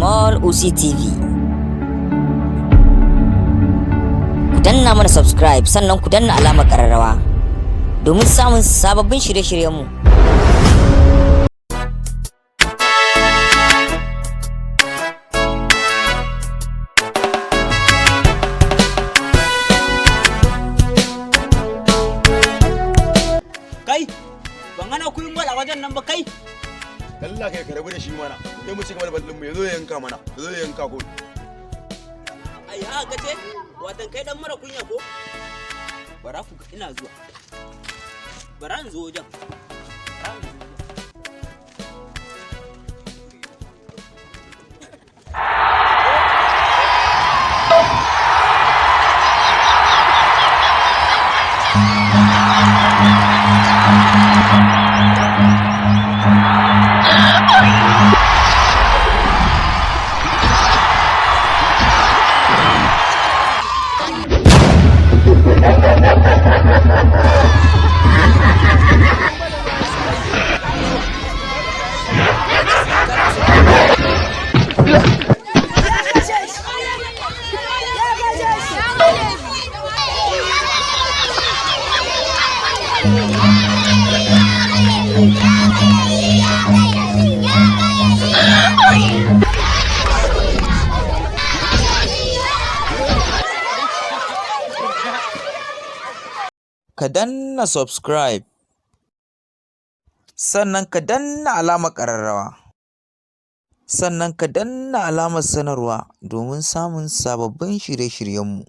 Small Usi TV. Ku danna mana subscribe, sannan ku danna alamar ƙararrawa domin samun sababbin shirye-shiryenmu. Kai, ban hana ku yin bal a wajen nan ba, kai. Allah, kai, ka rabu da shi mana. Sai mu ci gaba da ballin mu, yazo ya yanka mana, yazo ya yanka ko. Ai haka kace, watan kai dan mara kunya ko? Bara ku ga, ina zuwa. Bara in zo wajen. Bara in zo wajen. Ka danna subscribe, sannan ka danna alamar ƙararrawa, sannan ka danna alamar sanarwa domin samun sababbin shirye-shiryenmu.